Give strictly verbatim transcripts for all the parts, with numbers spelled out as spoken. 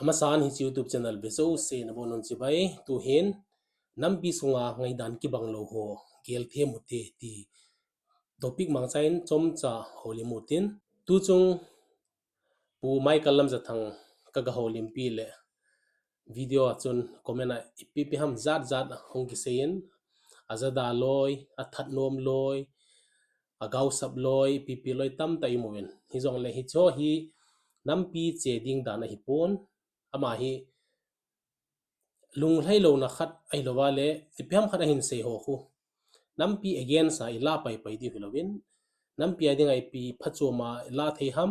Amasan hiche YouTube channel vejouse nabonun chibai, tuhin nampi sunga ngaidan kibanglou ho gel them ute ti topic mangchan chomcha houlim utin. Tuchung Pu Michael Lamjathang kagahoulimpi le video a chun comment a ipi ipi ham jat jat hung kiseiyin, ajada loi, athat nom loi, agaosap loi, ipi ipi loi tamtah imuvin. Hijongle hicheho hi nampi che ding dan ahipon, ama hi lunglhailouna khat ahilouva le ipi ham khat ahin sei ho khu nampi against a ila paipai diu hilouvin, nampi a dinga ipi phatchoma ila thei ham,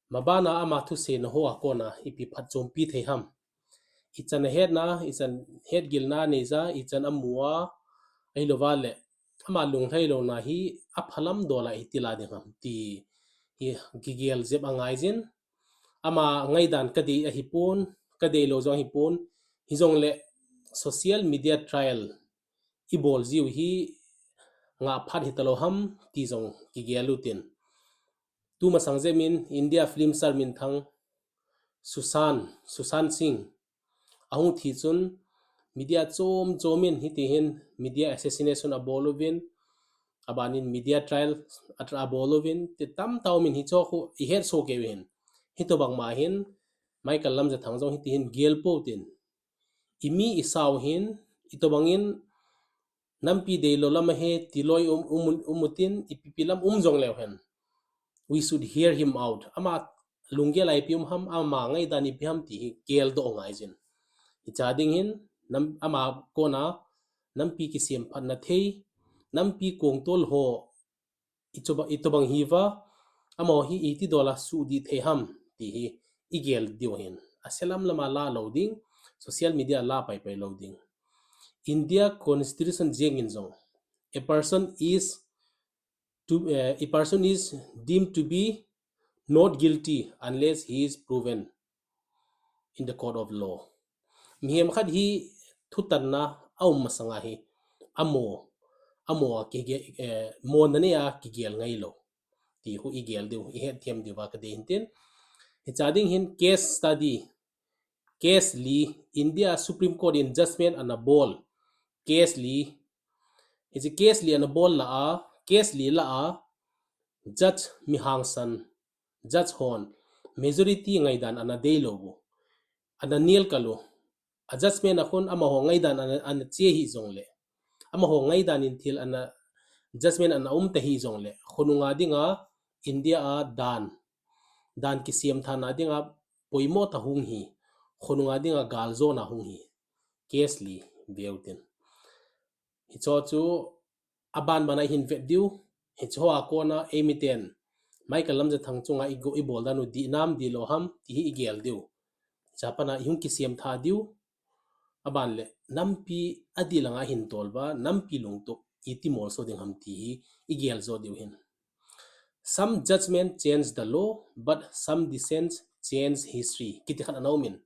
mabana ama thusei na hoa kona ipi phatchompi thei ham, ichan ahetna, ichan hetgilna neija, ichan amua, ahilouva le ama lunglhailouna hi aphalam dola itila ding ham ti hi kigel jep angaijin. Ama ngaidan kadei ahipon, kadeilou jong ahipon, hijongle social media trial ibol jiu hi ngah phat hitalou ham ti jong kigel utin. Tumasang jep in India film star minthang Sushant, Sushant Singh ahung thi chun media chom chom in hitihin media assassination abol uvin, abanin media trial abol uvin, ti tamtah umin hicheho khu ihetsoh kei uvin. Hitobang ma hin Michael Lamjathang jong hitihin gel pou tin, imi isau hin, itobangin nampi deilou lam ahi tiloi um, um, um utin, ipi ipi lam um jongleu hen, we should hear him out. Ama lunggel a ipi um ham, ama ngaidan ipi ham ti hi geldoh angaijin. Hiche ding hin nam, ama kona nampi kisemphatna thei, nampi kongtol ho itobang, itobang hiuva, amaho hi iti dola suhdih thei ham ti hi igel diu ahin. Aselam lama la lou ding, social media la paipai lou ding. India Constitution jengin jong, a person is to, eh, a person is deemed to be not guilty unless he is proven in the court of law. Mihem khat hi thutanna aum masanga hi amo, amo a kige, eh, monna nei a kigel ngailou ti khu igel diu, ihet them diuva kadei hintin. Hiche ding hin case study, case li, India Supreme Court in judgment anabol case li, hiche case li anabol lah a, case li lah a judge mihangsan, judge hon majority ngaidan anadeilou u, ananelkal u, a judgment a khun amaho ngaidan ana, anache hijongle, amaho ngaidan in thil ana, judgment ana um ta hijongle, khonunga dinga India a dan, dan kisemthahna dinga poimo tah hung hi, khonunga dinga galjona hung hi, case li veu tin. Hicheho chu aban bana ihin vet diu, hicheho a kona eimiten Michael Lamjathang chunga igo, ibol dan u dih nam dihlou ham ti hi igel diu. Chapana ihung kisemthah diu, aban le nampi adih langa ihin tol uva, nampi lungtup iti molso ding ham ti hi igel jo diu hin. Some judgment change the law, but some dissents change history. Kiti khat ana umin.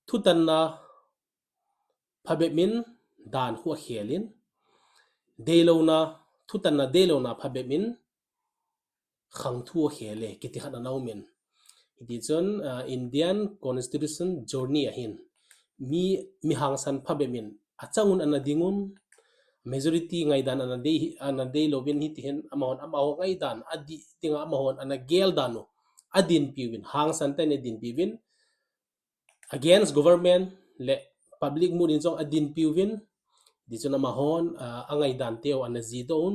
Thutanna phabep in dan khu akhel in, deilouna, thutanna deilouna phabep in khangthu akhel e, kiti khat ana umin. Hitichun, ah, Indian Constitution journey ahin, mi, mihangsan phabep in achangun ana dingun, majority ngaidan ana dei, ana deilouvin hitihin, amahon, amaho ngaidan adih dinga amahon ana gel dan u adinpiuvin, hangsan tah in adinpiuvin, against government le public mood in jong adinpiuvin, hitichun amahon, ah, angaidan teu ana jihdoh un,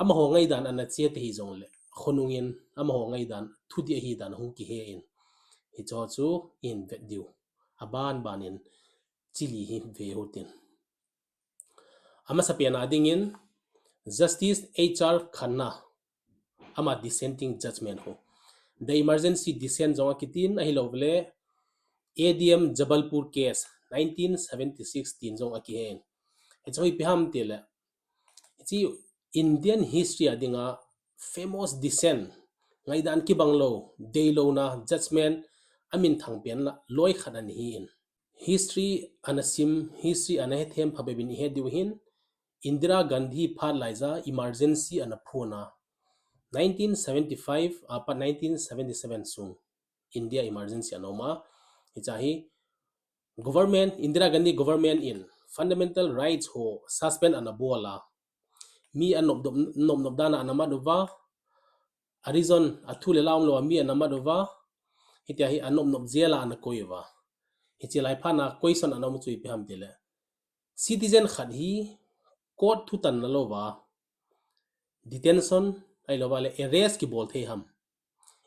amaho ngaidan ana che ta hijongle, khonungin amaho ngaidan thudih ahidan hung kihe in, hicheho chu ihin vet diu. Aban banin chili hi ve utin. Amasapen a dingin Justice H R Khanna, ama dissenting judgment khu, the emergency dissent jong akitin, ahilouleh A D M Jabalpur case nineteen seventy six tin jong akihen. Hiche hi ipi ham tile, hiche Indian history a dinga famous dissent, ngaidan kibanglou, deilouna judgment aminthang pen la loi khat ana hin. History ana sim, history ana hethem phabep in ihet diu hin, Indira Gandhi phat laija emergency ana phona, nineteen seventy five apat nineteen seventy seven sung. India emergency ana um a. Hiche hi government, Indira Gandhi government in fundamental rights ho suspend ana bol a, mi anop nop dan a ana mat uva, a reason, athu le la umlou a mi ana mat uva, hitia hi anop nop jail a ana koi uva. Hiche lai phat na question ana um chu ipi ham tile, citizen khat hi court thutanna louva detention, ahilouva le arrest kibol thei ham?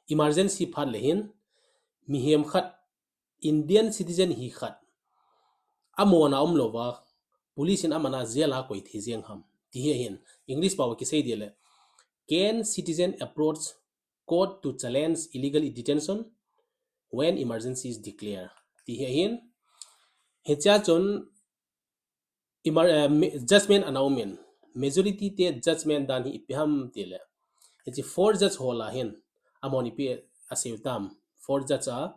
Emergency phat le hin mihem khat, Indian citizen hi khat, amona umlouva police in aman a jail a koi thei jeng ham, ti hi ahin. English pao a kisei ding le, can citizen approach court to challenge illegal detention when emergency is declared, ti hi ahin. Hichea chun judgment ana umin, majority te judgment dan hi ipi ham tile, hiche four judge ho lah a hin amahon ipi asei u tam? Four judge a,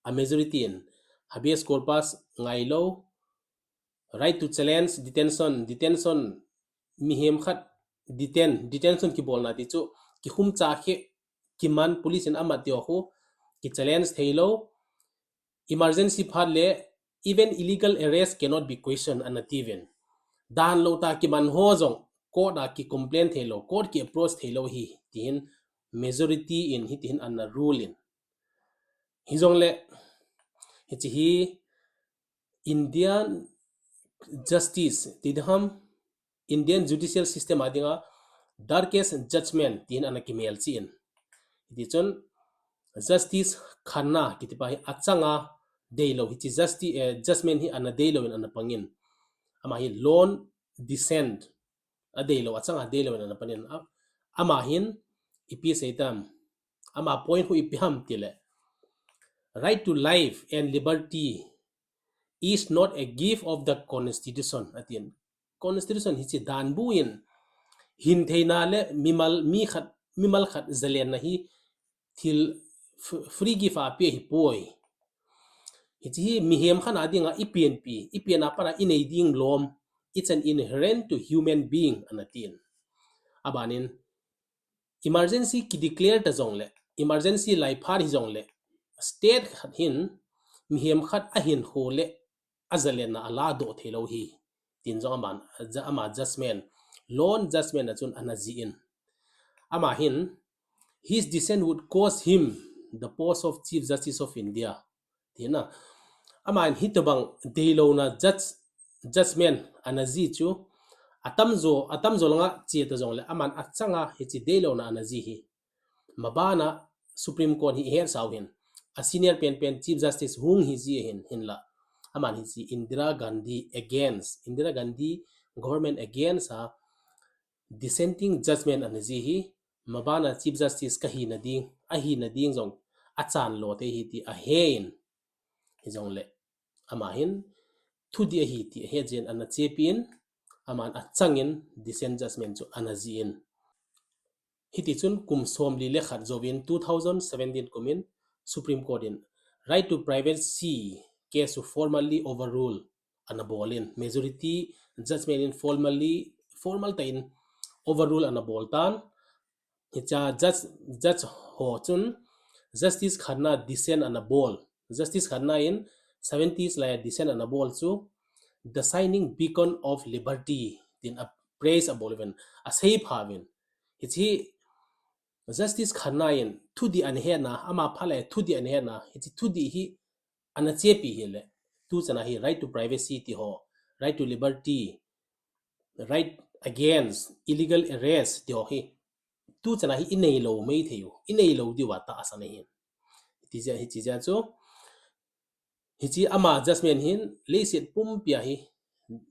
a majority in habeas corpus ngailou, right to challenge detention, detention, mihem khat detain, detention kibolna ti chu kikhum cha khe, kiman, police in amat tiu khu kichallenge theilou, emergency phat le even illegal arrest cannot be questioned ana tiuvin. Dan lou tah kiman ho jong court a kicomplain theilou, court kiapproach theilou hi, tihin majority in hitihin ana rule in. Hijongle hiche hi Indian justice ti ding ham, Indian judicial system a dinga darkest judgment tin ana kimelchih in. Hitichun Justice Khanna kitipa hi achanga deilou, hiche justice, judgment hi ana deilou in ana pangin, ama hi lone dissent, adeilou, achanga deilou in ana pangin, ama hin ipi asei tam, ama point khu ipi ham tile, right to life and liberty is not a gift of the constitution, atin. Constitution hiche danbu in hintheina le mimal, mi khat, mimal khat zalenna hi thil free gift a apeh ahipoi. Hiche hi mihem khat a dinga ipenpi, ipen a pat a inei ding lom, it's an inherent to human being, ana tin. Abanin, emergency kideclare ta jongle, emergency lai phat hijongle, state khat hin mihem khat ahinkho le azalenna aladoh theilou hi, tin jong aman, ama judgment, lone judgment a chun ana jih in. Ama hin, his dissent would cost him the post of Chief Justice of India, tina. Aman hitobang deilouna judge, judgment ana jih chu, atamjo, atamjo langa cheta jongle aman achanga hiche deilouna ana jih hi, mabana Supreme Court hi ihetsau hin, a senior penpen Chief Justice hung hiji ahin, hinla aman hiche Indira Gandhi against, Indira Gandhi government against a dissenting judgment ana jih hi, mabana Chief Justice kahina ding, ahina ding jong achan lo thei ahi ti ahe in, hijongle ama hin thudih ahi ti ahet jeh in ana chepi in, aman achangin dissent judgment chu ana jih in. Hitichun kum somli le khat jouvin two thousand seventeen kumin Supreme Court in right to privacy case chu formally overrule ana bol in, majority judgment in formally, formal tah in overrule ana bol tan. Hichea judge, judge ho chun Justice Khanna dissent ana bol, Justice Khanna in seventies lai a dissent ana bol chu the shining beacon of liberty tin a praise abol uvin, aseipha uvin. Hiche Justice Khanna in thudih ana hetna, ama phat lai thudih ana hetna, hiche thudih hi ana chepi hile, tuchana hi right to privacy ti ho, right to liberty, right against illegal arrest ti ho hi, tuchana hi ineilou maithei u, ineilou diuva tahsan ahin. Hiche jeh, hiche jeh chu, hiche ama judgment hin leiset pumpia hi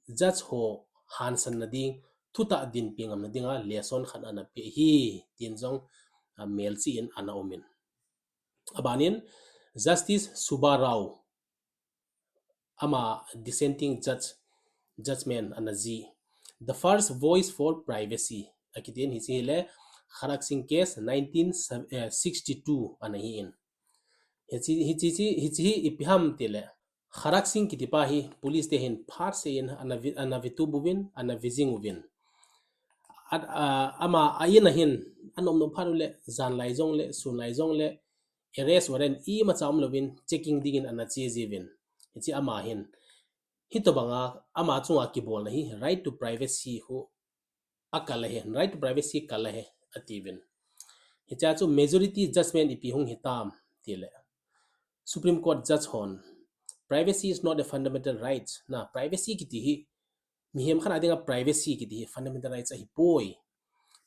judge ho hansanna ding, thutah dinpi ngamna dinga lesson khat ana pe ahi, tin jong amelchih in ana umin. Abanin Justice Subba Rao, ama dissenting judge, judgment ana jih, The First Voice for Privacy akitin, hiche hile Kharaksing case nineteen sixty-two ana hin. Hiche, hiche, hiche hi ipi ham tile, Kharaksing kitipa hi police te hin phatseh in ana vi, ana vitup uvin, ana vijing uvin. Ama a in a hin ana umnom phat ule, janlai jongle, sunlai jongle, arrest warrant imacha umlouvin checking dingin ana che jiuvin. Hiche ama hin, hitobanga ama chunga kibolna hi right to privacy khu akal ahi, right to privacy kal ahi, atiuvin. Hichea chu majority judgment ipi hung hitam tile, Supreme Court judge hon, privacy is not a fundamental right. Na, privacy kiti hi, mihem khat a dinga privacy kiti hi fundamental rights ahipoi.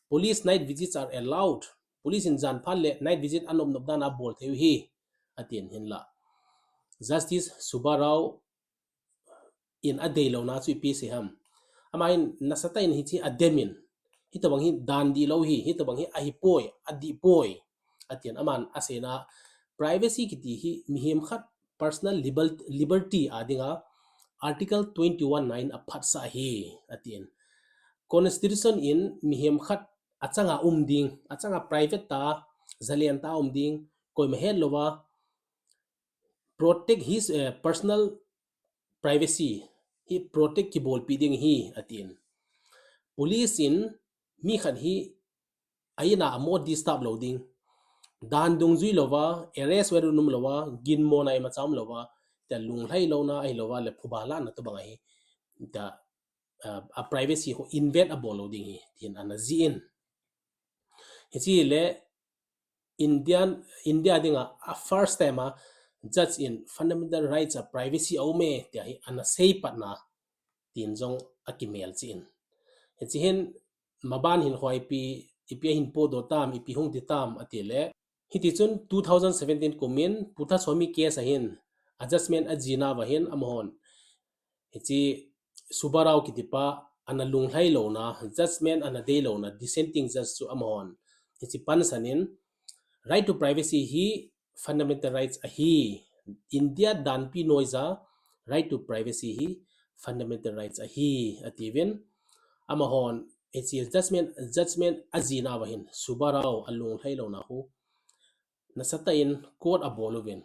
Police night visits are allowed. Police in jan phat le night visit anop nop dan abol thei u ahi, atin, hinla Justice Subbarao in adeilouna chu ipi asei ham? Ama hin nasatah in hiche ademin, hitobang hi dan dihlou ahi, hitobang hi ahipoi, adihpoi, atin. Aman aseina, privacy kiti hi mihem khat personal liber-, liberty a dinga Article twenty-one nine aphatsah ahi, atin. Constitution in mihem khat achanga um ding, achanga private tah, jalen tah um ding, koima hetlouva protect his, eh, personal privacy hi protect kibolpeh ding ahi, atin. Police in mi khat hi a-in a amo disturb lou ding, dan dungjui louva, arrest warrant umlouva, ginmona imacha umlouva, tia lunglhailouna ahilouva le phuba lahna tobang ahi, tia, a privacy khu invade abol lou ding ahi, tin ana jih in. Hiche le Indian, India dinga a first time a judge in fundamental rights a privacy aume tia hi ana sei patna, tin jong akimelchih in. Hiche hin maban hin khoi ipi, ipi ahin podoh tam, ipi hung ti tam atile, hitichun two thousand seventeen kumin Puttaswamy case a hin a judgment ajih nauva hin amahon hiche Subbarao kitipa ana lunglhailouna, judgment ana deilouna, dissenting judge chu amahon hiche pansan in, right to privacy hi fundamental rights ahi, India danpi noija right to privacy hi fundamental rights ahi, atiuvin. Amahon hiche judgment, judgment ajih nauva hin Subbarao alunglhailouna khu nasatah in quote abol uvin.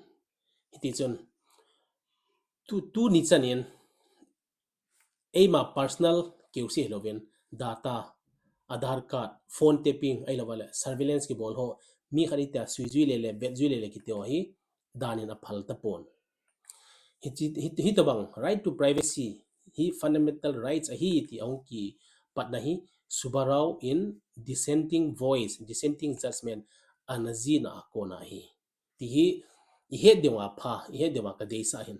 Hitichun tu, tuni chan in eima personal keuse hilouvin, data, Aadhaar card, phone tapping ahilouva le surveillance kibol ho, mi khat itia suijui lele, vetjui lele kiti ho hi dan in aphal tapon. Hiti, hiti, hitobang right to privacy hi fundamental rights ahi ti ahung kipatna hi Subbarao in dissenting voice, dissenting judgment ana jihna a kona ahi, ti hi ihet dinga pha, ihet dinga kadeisah ahin.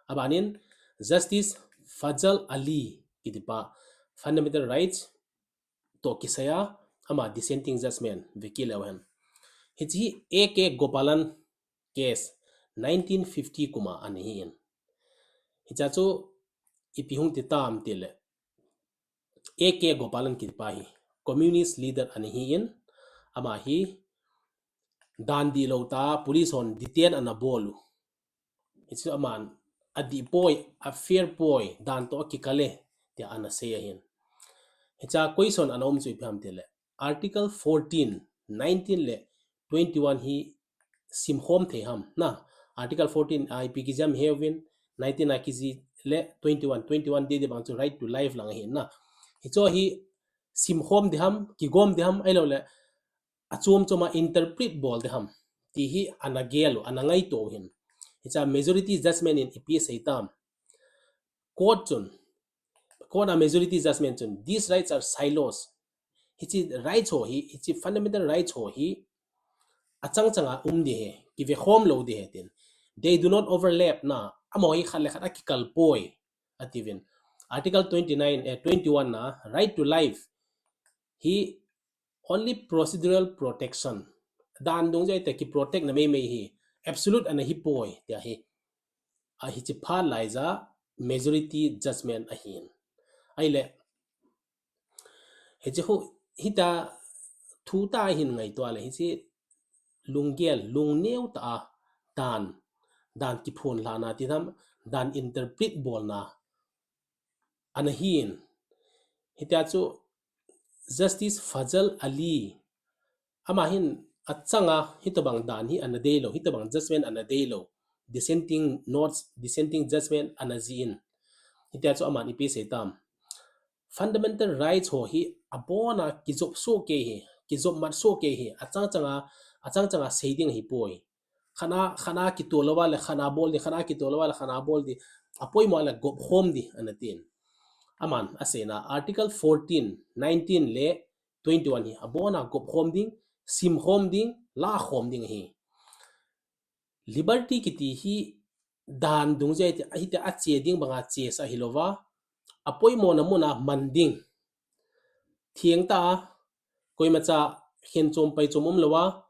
Abanin Justice Fazal Ali kitipa fundamental rights toh kisaiya ama dissenting judgment vekit leu hen. Hiche hi A K Gopalan case nineteen fifty kuma ana hin. Hichea chu ipi hung ti tam tile, A K Gopalan kitipa hi communist leader ana hin, ama hi dan dihlou tah a police hon detain ana bol u. Hichu aman adihpoi, afair poi, dan toh akikal e, tia ana sei ahin. Hichea question ana um chu ipi ham tile, Article fourteen, nineteen le twenty-one hi simkhom thei ham na. Article fourteen a ipi kijih ham heuvin, nineteen a kijih le twenty-one, twenty-one dede bang chu right to life lang ahin na. Hichu hi simkhom ding ham, kigom ding ham, ahiloule achom chom a interpret bol ding ham, ti hi ana gel u, ana ngaito u ahin. Hichea majority judgment in ipi asei tam? Court chun, court a majority judgment chun, these rights are silos. Hiche rights ho hi, hiche fundamental rights ho hi achang changa um ding ahi, kivekhom lou ding ahi tin. They do not overlap na, amaho hi khat le khat akikal poi, atiuvin. Article twenty-nine, eh, twenty-one na, right to life hi only procedural protection, dan dungjui tah a kiprotect na meimei ahi, absolute ana hipoi, tia hi. Ahi, hiche phat laija majority judgment ahin. Ahile, hiche khu, hitia thu tah a hin ngaito le, hiche lunggel, lungneo tah a dan, dan kiphonlhahna ti ham, dan interpret bolna ana hin. Hitia chu Justice Fazal Ali, ama hin achanga hitobang dan hi ana deilou, hitobang judgment ana deilou, dissenting notes, dissenting judgment ana jih in. Hitia chu aman ipi asei tam? Fundamental rights ho hi abona kijop soh kei ahi, kijop mat soh kei ahi, achang changa, achang changa sei ding ahipoi. Khat a, khat a kitoh louva le khat a bol ding, khat a kitoh louva le khat a bol ding. Apoimo le gop khom ding, ana tin. Aman, aseina, Article fourteen, nineteen le twenty-one hi, abona gop khom ding, sim khom ding, la khom ding ahi. Liberty kiti hi dan dungjui ahi, ahi tia ache ding banga chesa hilouva, apoimona muna man ding. Thengtah a, koimacha khenchom paichom umlouva,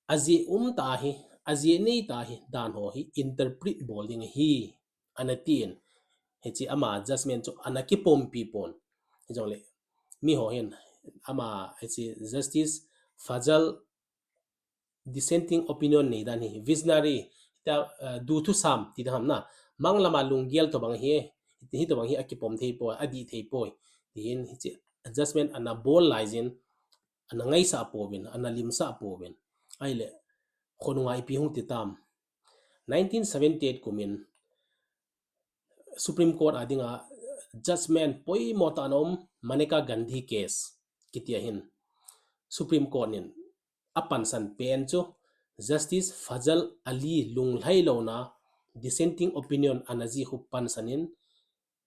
ajeh umtah hi, ajeh neitah hi, dan ho hi interpret bol ding ahi, ana tin. Hiche ama judgment chu ana kipompi pon. Hijongle, miho hin, ama, hiche Justice Fazal dissenting opinion nei dan hi, visionary, tia, eh, duthusam, ti dan ham na. Mang lama lunggel tobang hi, hitobang hi akipom thei poi, adih thei poi. Tin, hiche judgment ana bol laijin, ana ngaisah pouvin, ana limsah pouvin. Ahile, khonunga ipi hung ti tam. Nineteen seventy-eight kumin, Supreme Court a dinga judgment poimo tah ana um, Maneka Gandhi case, kiti ahin. Supreme Court in apansan pen chu, Justice Fazal Ali lunglhai louna dissenting opinion ana jih khu pansan in,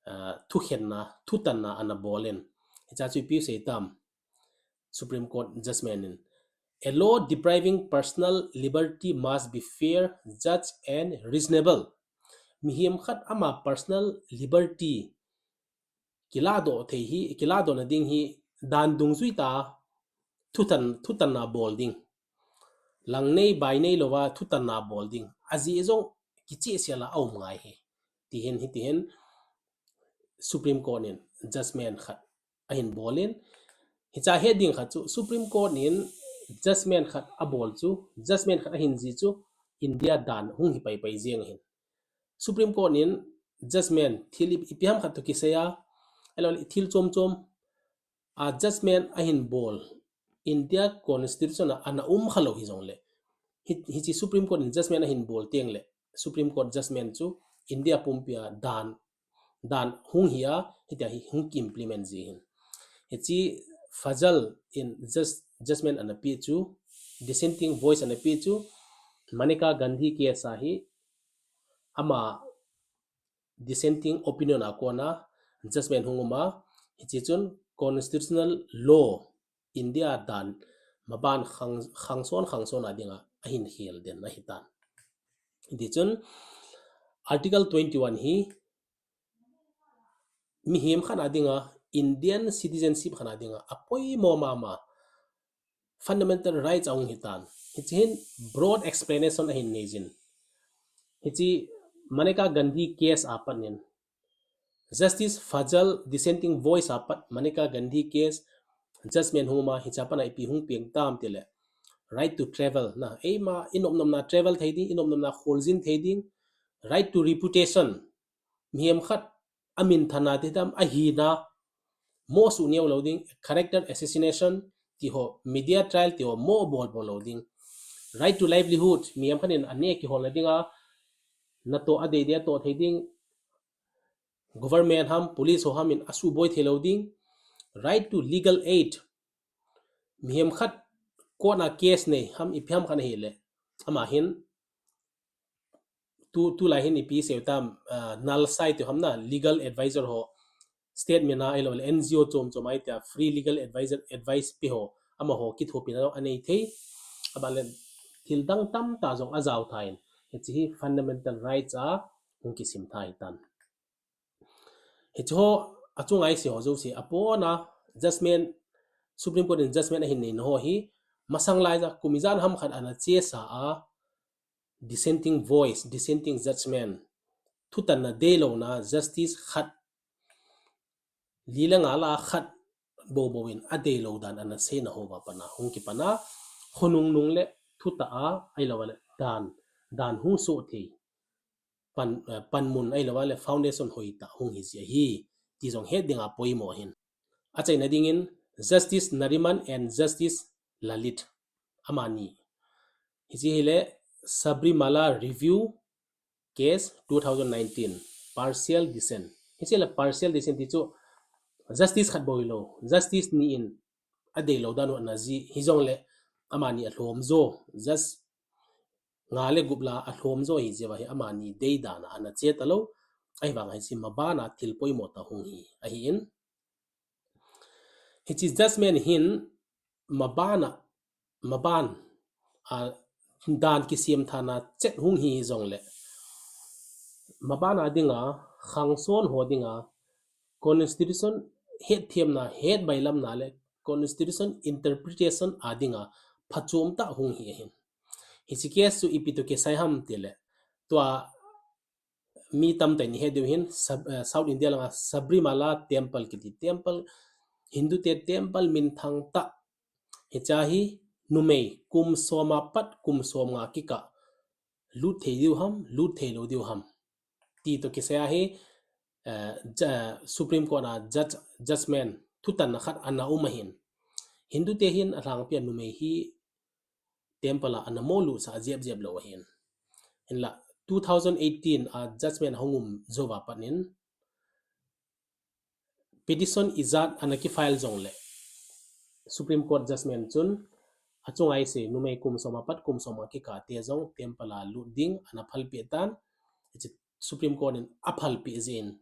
ah, thukhenna, thutanna ana bol in. Hiche chu ipi sei tam. Supreme Court judgment in, a law depriving personal liberty must be fair, just and reasonable. Mihem khat ama personal liberty kiladoh thei hi, kiladohna ding hi dan dungjui tah a thutan, thutanna bol ding. Lang nei, bai nei louva thutanna bol ding. Ajeh jong kichehsel a aum ngai hi. Tihin, hitihin Supreme Court in judgment khat ahin bol in, hiche het ding khat chu, Supreme Court in judgment khat abol chu, judgment khat ahin jih chu, India dan hung hi paipai jeng ahin. Supreme Court in judgment thil i-, ipi ham khat toh kisai a, ahilou le thil chom chom a judgment ahin bol, India Constitution a ana um khalou hijongle, hi, hiche Supreme Court in judgment ahin bol tengle, Supreme Court judgment chu India pumpia dan, dan hung hi a, hitia hi hung ki implement ji ahin. Hiche Fazal in judge, judgment ana pe chu, dissenting voice ana pe chu, Maneka Gandhi case a hi, ama dissenting opinion a kona judgment hung um a, hiche chun constitutional law, India dan maban khang, khangson khangson a dinga ahin khel den ahitan. Hiti chun Article twenty-one hi mihem khat a dinga, Indian citizenship khat a dinga apoimo mama fundamental rights ahung hitan. Hiche hin broad explanation ahin nei jin. Hiche Maneka Gandhi case apat in, Justice Fazal dissenting voice apat Maneka Gandhi case judgment hung um a, hiche a pat a ipi hung peng tam tile, right to travel na, eima inop nopna travel thei ding, inop nopna kholjin thei ding, right to reputation, mihem khat amin thana ti tam, ahina mo suh neo lou ding, character assassination ti ho, media trial ti ho mo bol bol lou ding, right to livelihood, mihem khat in ane kiholna dinga natoh adei dei atoh thei ding, government ham, police ho ham in asuboi thei lou ding, right to legal aid, mihem khat court a case nei ham, ipi ham khat ahile, ama hin tu, tulai hin ipi sei tam, ah, NALSA ti ham na, legal advisor ho, state mina ahilou le N G O chom chom a hitia free legal advisor, advice pe ho, amaho kithopina anei thei, aban le thil dang tamtah jong ajao tha in, hiche hi fundamental rights a hung kisim tha hitan. Hiche ho achunga ise ho jouse apona judgment, Supreme Court in judgment ahin neina ho hi, masang laiya kum ijat ham khat ana chesa a, dissenting voice, dissenting judgment, thutanna deilouna justice khat, li le nga lah a khat boubou in adeilou dan ana seina houva pat a hung kipan a, khonung nung le thutah a, ahilou le dan, dan hung soh thei pan, eh, panmun ahilou le foundation hoitah hung hiji ahi, ti jong het dinga poimo ahin. Achaina dingin Justice Nariman and Justice Lalit, amani, hiche hile Sabarimala Review case two thousand nineteen, partial dissent. Hiche le partial dissent ti chu justice khat bou hilou, justice ni in adeilou dan u ana ji hijongle, amani alhom jo, Jus-, nga le gup la alhom jo hi jeh a hi amani dei dan a ana che talou. Ahivang hiche mabana thil poimo tah hung hi ahin. Hiche judgment hin mabana, maban, a, dan kisem thana chet hung hi jongle, mabana dinga khangson ho dinga constitution hetthemna, hetbailamna le constitution interpretation a dinga phachom tah hung hi ahin. Hiche case chu ipi toh kisai ham tile, tua mi tamtah in ihet diu hin, Sab-, eh, South India langa Sabrimala temple kiti temple, Hindu te temple minthang tah. Hiche a hi numei kum som a pat kum som nga kikah lut thei diu ham, lut thei lou diu ham ti toh kisai a hi, eh, ja-, Supreme Court a judge, judgment thutanna khat ana um ahin. Hindu te hin alhangpi a numei hi temple a ana mo lutsah jep jep lou ahin. Hinla two thousand eighteen a judgment ahung um jou a pat in petition ijat ana kifile jongle, Supreme Court judgment chun achunga ise numei kum som a pat kum som a kikah te jong temple a lut ding ana phalpeh tan, hiche Supreme Court in aphalpeh jeh in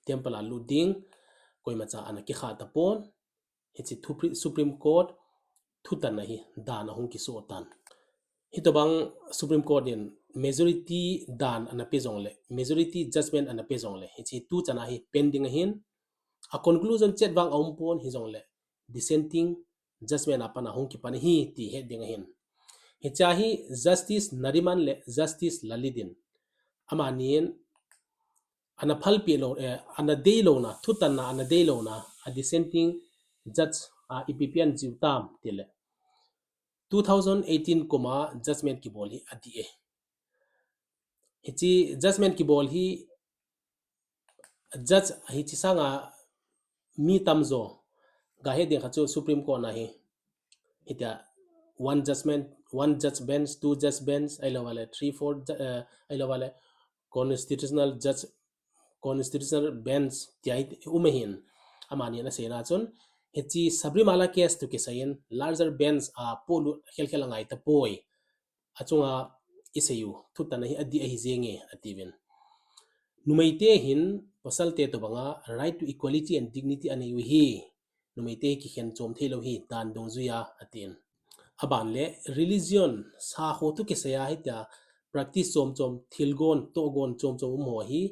temple a lut ding koimacha ana kikha tapon. Hiche Supre-, Supreme Court thutanna hi dan ahung kisoh tan. Hitobang Supreme Court in majority dan ana pe jongle, majority judgment ana pe jongle, hiche tuchan a hi pending ahin, a conclusion chet vang aum pon hijongle, dissenting judgment a pat ahung kipan ahi ti het ding ahin. Hiche a hi Justice Nariman le Justice Lalit in, amani in ana phalpeh lou, eh, ana deilouna, thutanna ana deilouna, a dissenting judge a ipi pen jiu tam tile, two thousand eighteen kum a judgment kibol hi adih e. Hiche judgment kibol hi judge hiche sanga mi tamjo, gahet ding khat chu Supreme Court na hi, hitia one judgment, one judge bench, two judge bench, ahilouvale three, four ju-, eh, ahilouvale constitutional judge, constitutional bench tia hi um ahin. Amani in aseina chun, hiche Sabrimala case toh kisai in larger bench a polut khelkhel angai tapoi. Achunga iseiu thutanna hi adih ahi jenge atiuvin. Numeite hin pasalte tobanga right to equality and dignity aneiu hi, numeite hi kikhen chom theilou hi dan dungjuia atin. Aban le religion, sakho toh kisai a hitia practice chom chom, thilgon, tohgon chom chom um ho hi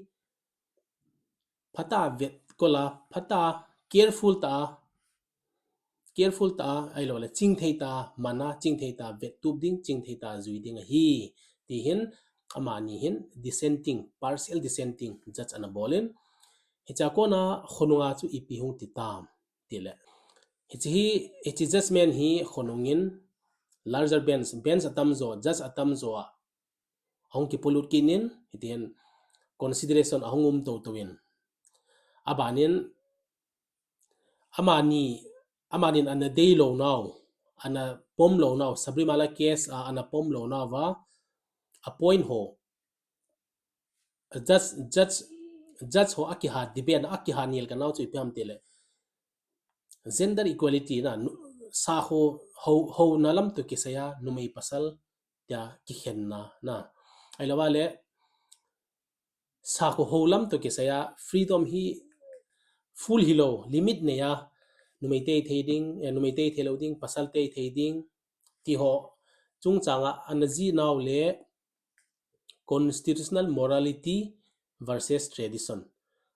phatah a vetkol a, phatah a careful tah a, careful tah a, ahiloule chingthei tah a man a, chingthei tah a vettup ding, chingthei tah a jui ding ahi, ti hin, amani hin dissenting, partial dissenting judge ana bol in, hichea kona khonunga chu ipi hung ti tam tile, hiche hi, hiche judgment hi khonung in larger bench, bench atamjo, judge atamjo a ahung kipolut kit in, hitihin consideration ahung um toutouvin, abanin amani, amanin ana deilounau, ana pomlounau, Sabrimala case a ana pomlounauva a point ho, judge, judge, judge ho akiha debate, akiha nelkal nau chu ipi ham tile, gender equality na, nu-, sakho ho, houna lam toh kisai a numei pasal tia kikhenna na, ahilouvale sakho ho lam toh kisai a freedom hi full hilou, limit nei a, numeite thei ding, eh, numeite theilou ding, pasalte thei ding, tiho chungchanga ana jihnau le constitutional morality versus tradition,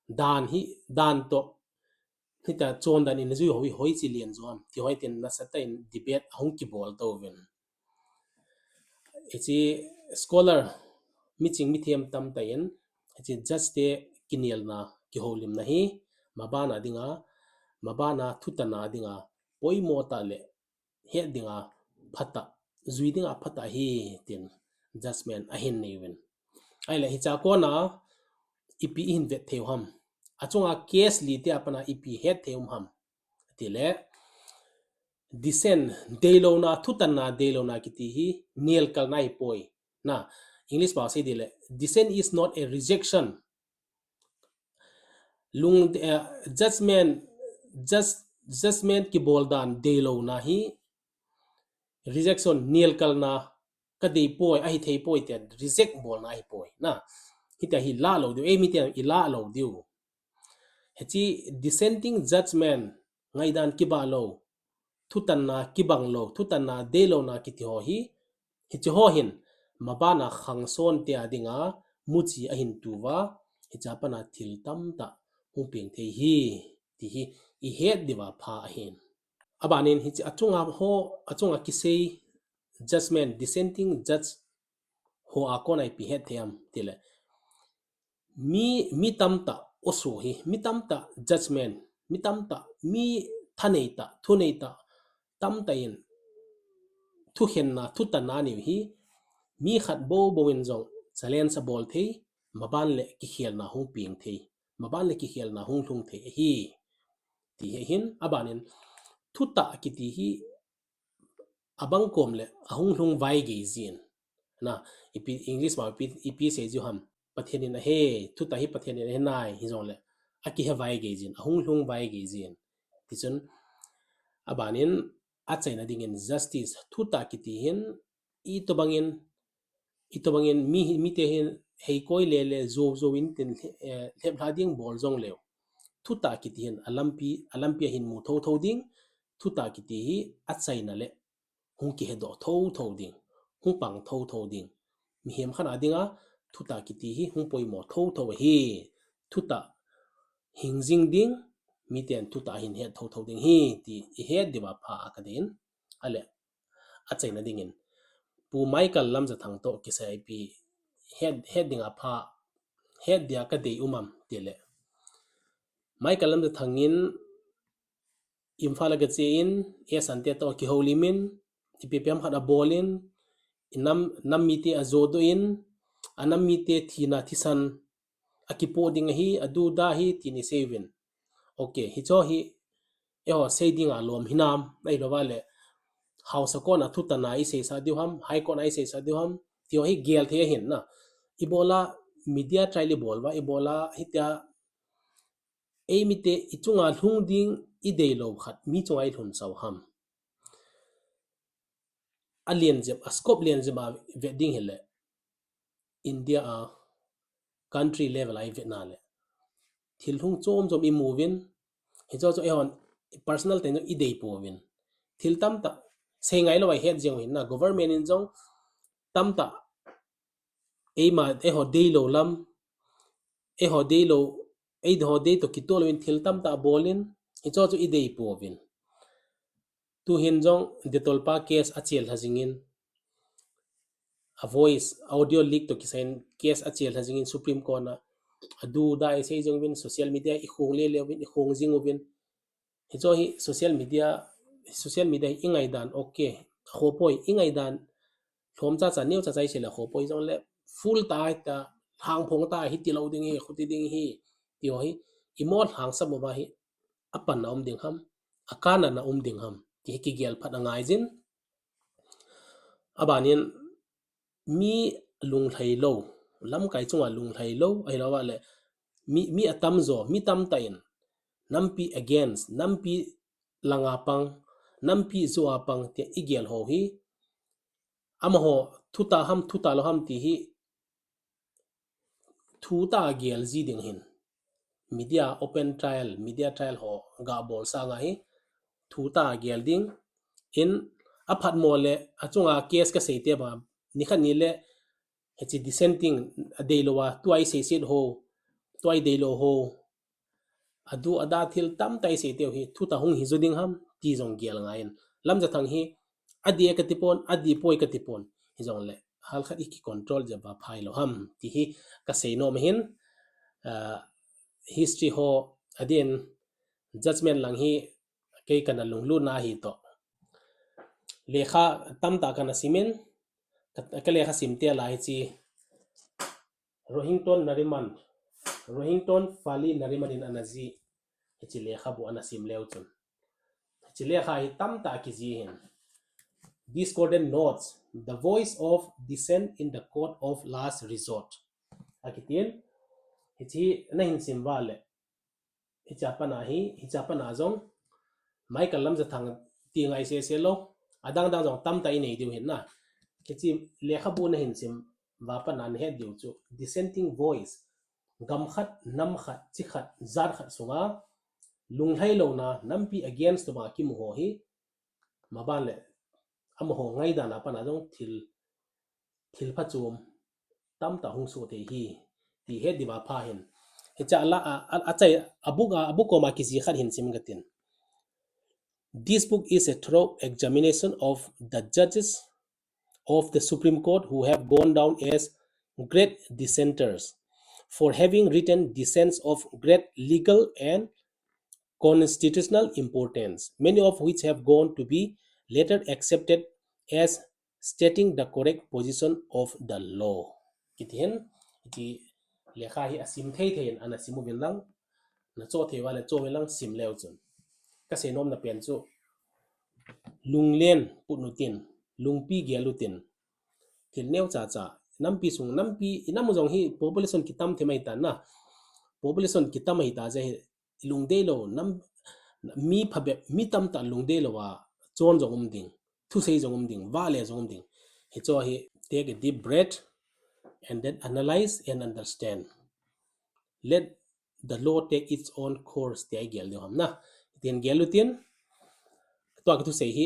dan hi, dan toh hitia chondan in ajui ho hi hoiche len jo ham, tiho hitin nasatah in debate ahung kibol touvin. Hiche scholar, miching mithem tamtah in, hiche judge te kinelna, kihoulimna hi, mabana dinga, mabana thutanna dinga poimo tah le het dinga phatah, jui dinga phatah ahi tin judgment ahin neiuvin. Ahile hichea kona ipi ihin vet theiu ham, achunga case li tia pana ipi het thei um ham tile, dissent, deilouna, thutanna deilouna kiti hi nelkalna ahipoi. Na, English pao sei ding le, dissent is not a rejection. Lung, eh, judgment, judge-, judgment kibol dan deilouna hi rejection, nelkalna kadei poi, ahi thei poi tia reject bolna ahi poi. Na, hitia hi la lou diu, eimi tia i la lou diu. Hiche dissenting judgment, ngaidan kibah lou, thutanna kibang lou, thutanna deilouna kiti ho hi, hiche ho hin, mabana khangson tia dinga, muchi ahin tuva, hiche a pana thil tamtah hung peng thei hi, ti hi, i het diuva pha ahin. Abanin hiche achunga ho, achunga kisei judgment, dissenting judge ho a kona ipi het thei ham tile. Mi, mi tamtah oso hi, mi tamtah judgment, mi tamtah, mi thanei tah, thunei tah, tamtah in, thukhenna, thutanna neiu hi, mi khat bou bou in jong challenge abol thei, maban le kikhelna hung peng thei, maban le kikhelna hung lhung thei ahi. Ti hi hin, abanin, thutah kiti hi, abang kom le, ahung lhung vaigei jin. Na, ipi, English ma ipi, ipi sei jiu ham, Pathen in ahe, thutah hi Pathen in ahe nai, hijongle, akihe vaigei jin, ahung lhung vaigei jin. Tichun, abanin, achaina dingin justice, thutah kiti hin, itobangin, itobangin mi, mite hin heikoi le le jou jou in tin, eh, lheplha ding bol jongleu. Thutah kiti hin alampi, alampi ahin mu thotho ding, thutah kiti hi achaina le hung kihedoh thotho ding, hung pang thotho ding. Mihem khat a dinga, thutah kiti hi hung poimo thotho ahi, thutah hing jing ding, miten thutah hin het thotho ding hi, ti i het diuva pha a kadei in. Ale, achaina dingin, Pu Michael Lamjathang toh kisai ipi het, het dinga pha, het dia kadei um am tile. Michael Lamjathang in, Imphal a gache in, S N T toh kihoulim in, ipi ipi ham khat abol in, inam, nam mite ajodoh in, anam mite thina thisan akipoh ding ahi, adu da hi, tin isei uvin. Ok, hicho hi, eiho sei dinga lom hinam, ahilouva le, House a kona thutanna iseisah diu ham, High Court a iseisah diu ham, tiho hi gel thei ahin na. Ibola media trial ibol uva, ibola hitia eimite ichunga lhung ding ideilou khat, mi chunga ilhun sao ham. Alen jep, a scope len jep a vet ding hile, India a country level a ivet na le, thil lhung chom chom imu uvin, hicho chu eihon personal tah in idei pouvin. Thil tamtah, sei ngailou a ihet jeng u hin na, government in jong tamtah, eima, eiho deilou lam, eiho deilou, eiho dei toh kitoh louvin thil tamtah abol in, hicho chu idei pouvin. Tuhin jong Detol pa case achel lha jingin, a voice, audio leak toh kisai in case achel lha jingin Supreme Court a, adu da isei jing uvin, social media ikhong le le uvin, ikhong jing uvin. Hicho hi social media, social media hi ingaidan, ok, khopoi, ingaidan, lhom chacha, neo chacha isei le khopoi jongle, full tah ta, lhangphong tah, hiti lou ding hi, khuti ding hi, tiho hi, imo lhangsap uva hi, apanna um ding ham, akanna um ding ham, ti hi kigel phat angai jin. Abanin, mi lunglhai lou, lamkai chunga lunglhai lou, ahilouva le, mi, mi atamjo, mi tamtah in, nampi against, nampi langa pang, nampi joh a pang, tia igel ho hi, amaho, thutah ham, thutah lou ham ti hi, thutah a gel ji ding hin. Media open trial, media trial ho gabol sanga hi, thutah a gel ding. In, aphatmo le, achunga case kasei te banga, nikhat ni le, hiche dissenting, adeilouva, tua iseiset ho, tua ideilou ho, adu ada thil tamtah isei teu hi, thutah hung hi jo ding ham, ti jong gel ngaiyin. Lamjathang hi, adih e katipon, adih poi katipon. Hijongle, halkhat iki control jep uva phailou ham, ti hi kasei nom ahin, ah, history ho, adin, judgment lang hi, kei kana lunglutna ahi toh. Lekha tamtah kana simin, ka, kalekha simte lah hiche, Rohington Nariman, Rohington Fali Nariman in ana jih, hiche lekhabu ana sim leu chun. Hiche lekha hi tamtah akijih hin. Discordant Notes, The Voice of Dissent in the Court of Last Resort, akitin, hiche nahin sim uva le, hiche a pana hi, hiche a pana jong, Michael Lamjathang ti ngai sese lou, adang dang jong tamtah inei diu hin na. Hiche lekhabu nahin sim uva pat nahet diu chu dissenting voice, gam khat, nam khat, chi khat, jat khat sunga lunglhai louna, nampi against tobanga kimu ho hi, maban le amaho ngaidan a pat a jong thil, thil phachom tamtah hung soh thei hi, ti het diuva pha hin. Hiche a la, a, a, achai, a book a, a book koma kijih khat hin sim katin. This book is a thorough examination of the judges of the Supreme Court who have gone down as great dissenters for having written dissents of great legal and constitutional importance, many of which have gone to be later accepted as stating the correct position of the law. Kiti hin, kiti lekha hi asim thei thei in ana sim uvin lang, nachoh thei uva le choh uvin lang sim leu chun. Kasei nomna pen chu, lunglen put utin, lungpi gel utin. Thil neo cha cha, nampi sung, nampi, i nam u jong hi population kitam thei mai tan na. Population kitam ahi ta jeh hi, lungdei lou, nam, mi phabep, mi tamtah lungdei lou a, chon jong um ding, thusei jong um ding, vale jong um ding. Hicho hi, take a deep breath and then analyze and understand. Let the law take its own course, tia i gel diu ham na. Tin gel utin, tua kithusei hi,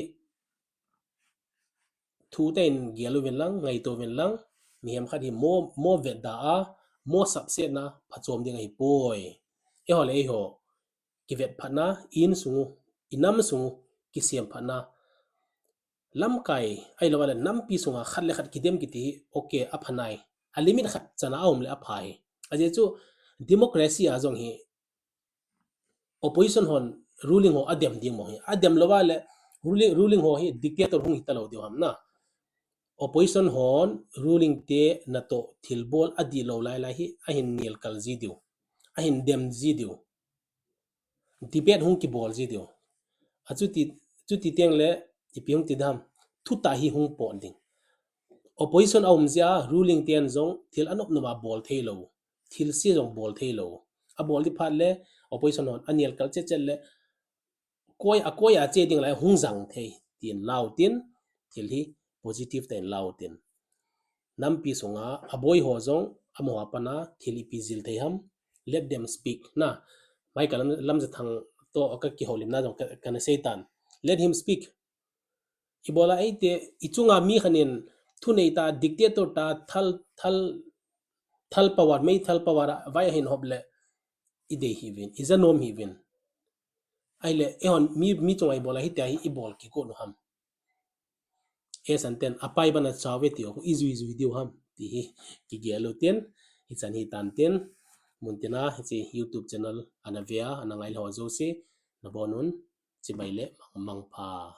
thu tah in gel uvin lang, ngaito uvin lang, mihem khat hi mo, mo vetda a, mo sapsetna phachom ding ahipoi. Eiho le eiho kivet phatna, i insung u, i nam sung u kisem phatna, lamkai, ahilou le nampi sunga khat le khat kidem kiti hi, okay, apha nai. A limit khat chan a um le apha hi. Ajeh chu democracy a jong hi opposition hon ruling ho adem ding mong hi. Adem louva le ruling, ruling ho hi dictator hung hita lou diu ham na. Opposition hon ruling te natoh thilbol adih lou lai lai hi ahin nelkal ji diu, ahin dem ji diu. Debate hung kibol ji diu. Achuti, chuti teng le ipi hung ti dam, thutah hi hung pot ding. Opposition aum jeh a ruling ten jong thil anop nop a bol thei lou, thil se jong bol thei lou. Abol di phat le opposition hon anelkal chet chet le koi a, koi a che ding lai hung jang thei tin lau tin, thil hi positive tah in lau tin. Nampi sunga aboi ho jong amaho a pat a thil ipi jil thei ham, let them speak na. Michael Lam, Lamjathang toh ka kihoulimna jong ka, kana sei tan. Let him speak. Ibola eite, i chunga mi khat in thunei tah, dictator tah, thal, thal, thal power, meithal power a vai ahin hop le, i dei hih uvin, i ja nom hih uvin. Ahile, eihon mi, mi chunga ibola hitia hi ibol kigot u ham. Eisan ten, apai ban a chau ve ti u, i jui jui diu ham, ti hi kigel u tin, hichan hi tan tin, muntina, hiche YouTube channel ana ve a, ana ngai lou jouse, nabon un, chibai le, mangpha.